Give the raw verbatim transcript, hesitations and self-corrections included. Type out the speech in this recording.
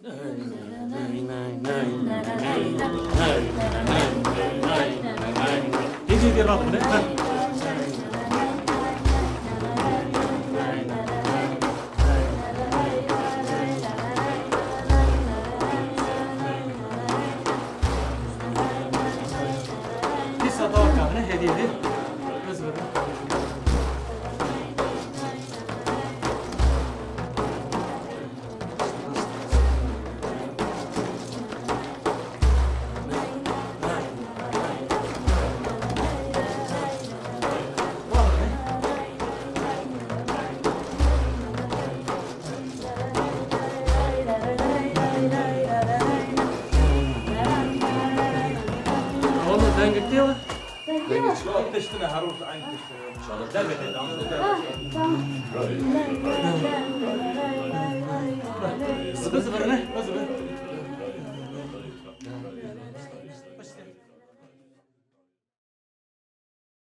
Hêdî hêdî radibine. Dîsa dawa kabine hêdî hêdî. Biz bibin. Oğlum, sen gitti ya. Tiştine her roz aynı tiştine. Derbe dedi, anladın mı? Derbe dedi. Kız var ne?